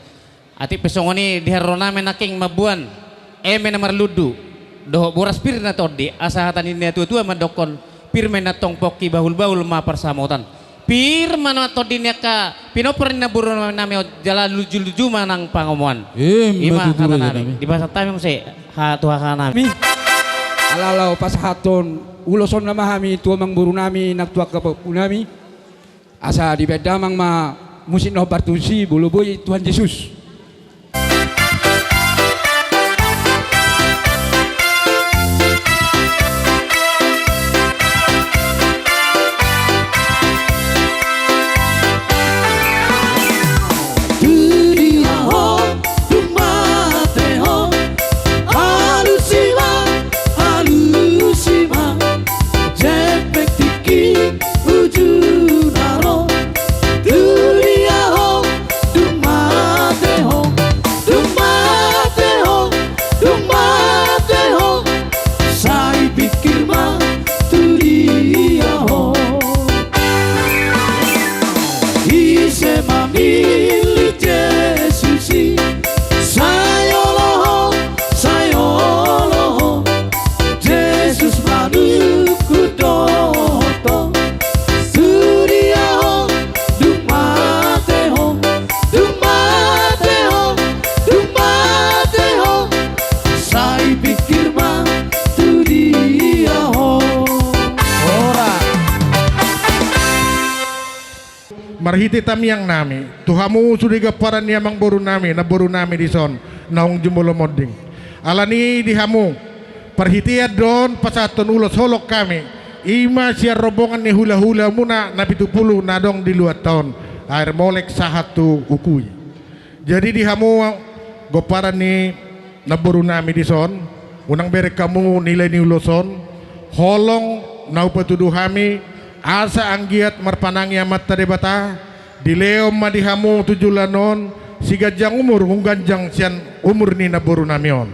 Atik pe songon i di haroro nami nangkin mamboan eme na marlundu dohot boras pir na tondi, asa hata ni natuatua mandokkon: Pir ma i na tong pongki, bahulbahul ma parsamotan. Pir ma na tondi ni angka pinompar ni namboru nami on, jala lujuluju ma nang pangomoan. I ma tutu, hata nami. Dipasahat hami muse tu haha nami. Ala laho pasahathon ulos on nama hami tu amangboru nami nang tu angka pahompu nami. Asa dibaen damang ma musik na hombar tusi, Molo Boi Tuhan Jesus. Tu dia ho dung mate ho, alusi ma, alusi ma, jempek tingki uju na ro. Tu dia ho dung mate ho, dung mate ho, dung mate ho, sai pingkir ma tu dia ho. Ise ma millit Jesus i, sai olo ho, sai olo ho. Jesus manungkun dohot ho. Tu dia ho dung mate ho, dung mate ho, dung mate ho, sai pingkir ma tu dia ho. Ora. Marhite tangiang nami tu hamu sude pomparan ni amangboru nami, namboru nami dison, naung jumolo monding. Alani i di hamu, parhitean do on pasahathon ulos holong hami, i ma sian rombongan ni hulahula muna na pitu pulu na adong di luatta on, Air Molek sahat tu Ukui. Jadi di hamu pomparan ni namboru nami dison, unang bereng hamu nilai ni ulos on, holong na hupatudu hami, asa anggiat marpanangi Amanta Debata, dilehon ma di hamu tu joloan on siganjang umur, mangganjang sian umur ni namboru nami on.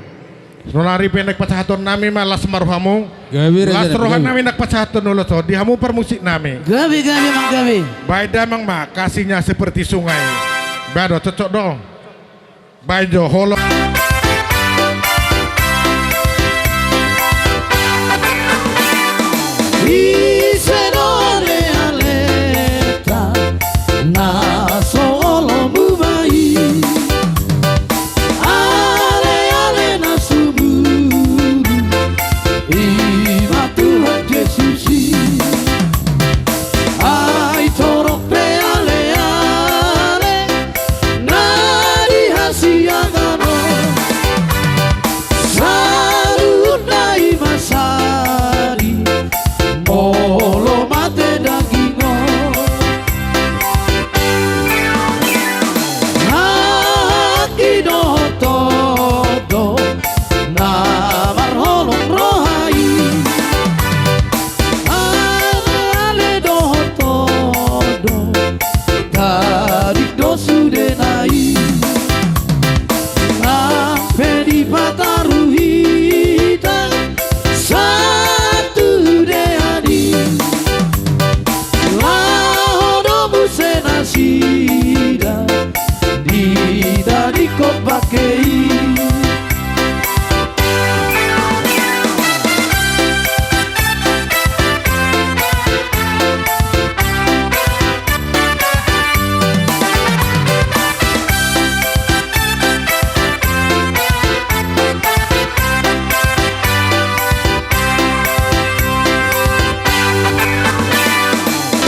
Sonari pe naeng pasahaton nami ma, las ma rohamu. Gabe, las roha nami naeng pasahaton ulos on di hamu parmusik nami. Gabe, gabe, amang, gabe. Baen damang ma, Kasihnya Seperti Sungai. Baen do, cocok do. Baen jo, holong. Ise do alealeta na so olo mumai, aleale na sumurung, i ma Tuhan Jesus i. Ai torop pe aleale na di hasiangan on, saluhutna i ma sari.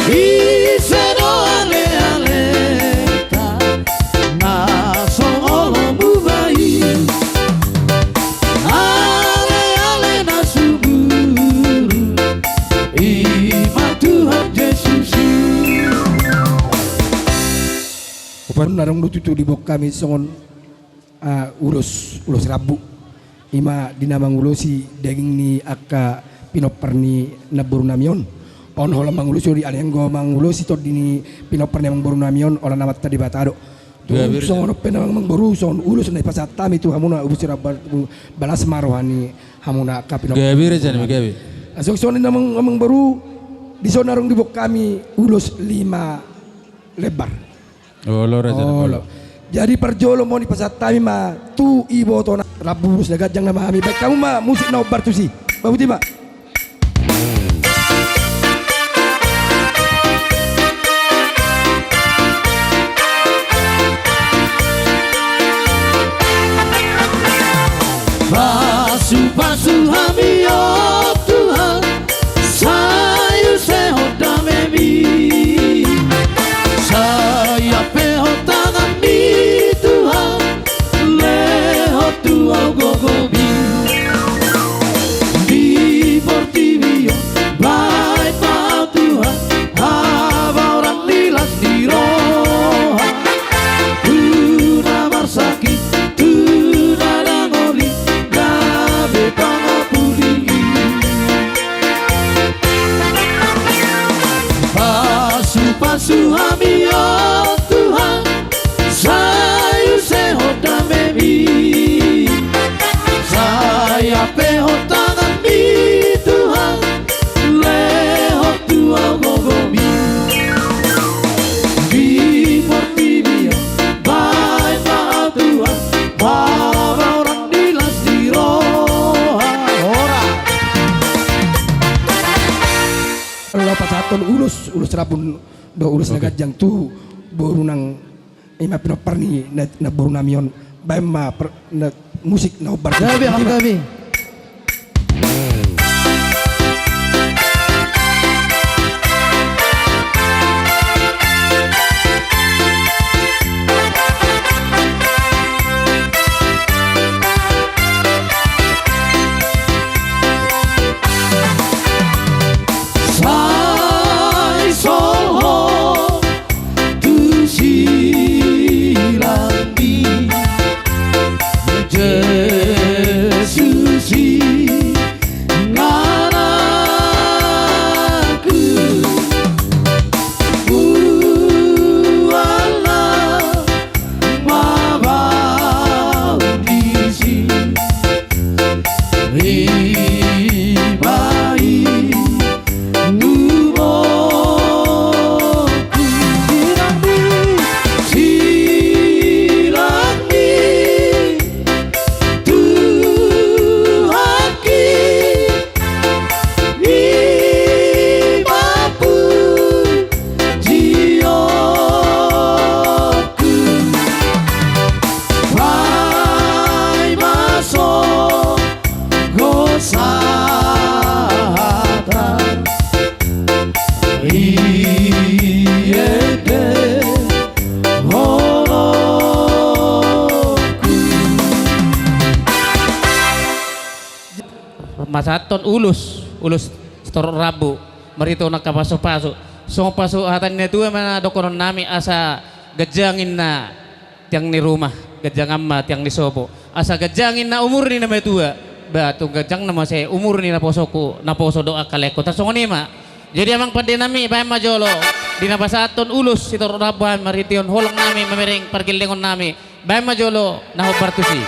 Ise do ale-aleta na songon on mubaen? Ale-ale na sumurung, i ma Tuhan Jesus i. Upa na adong do tutu diboan hami songon, ah, ulos, ulos rambu. I ma di na mangulosi daging ni angka pinompar ni namborunami on. On holan mangulosi ro di, alai anggo mangulosi tondi ni pinompar ni namborunami on, holan Amanta Debata do. Tung songon on pe amang boru, songon ulos na dipasahat hami tu hamuna, ulos rambu, balas ma roha ni hamuna angka pinompar. Gabe raja nami, gabe. Langsung songon i amang, amang boru, dison adong diboan hami ulos lima lembar. Olo, raja. Olo. Jadi parjolo ma on dipasahat hami ma tu ibotona, rambu ulos na ganjang nama hami. Baen hamu ma musik na hombar tusi. Babuti ma. Pasu-pasu hami, o Tuhan, sai use Ho damemi, sai ape Ho tanganmi, Tuhan, lehon tu ahu gogomi. Di portibi on baen ma Ho, Tuhan, habaoran ni las ni roha, tu na marsakit, tu na dangol i, gabe pangapuli. Pasu-pasu hami, o Tuhan, sai use Ho damemi, sai ape Ho tanganmi, Tuhan, lehon tu ahu gogomi. Di portibi on baen ma Ho, Tuhan, habaoran ni las ni roha. Ora. Laho pasahathon ulos, ulos rambu do, ulos na ganjang tu boru nang, i ma pinompar ni na, namborunami on. Baen ma per-, na, musik na hombar. Gabe, gabe. Sai sohot tu silangmi, Jesus i ngananku, hualang ma ahu disi. Ribai numo ku, silangmi, silangmi, Tuhanki, i ma pujionku. Baen ma sogo sahata i ende holongku. Pasahathon ulos, ulos sitorop rambu, marhite on angka pasupasu. Songon pasu hata ni natua ma na dohonon nami, asa ganjang ninna tiang ni ruma, ganjangan ma tiang ni sopo. Asa ganjang ninna umur ni na matua, ba tung ganjang na muse umur ni naposongku, naposo dohot angka laengku. Tarsongon i ma. Jadi amang pande nami, baen ma jolo. Di na pasahathon ulos sitorop rambu hami, marhite on holong nami mamereng pargellengon nami. Baen ma jolo na hombar tusi.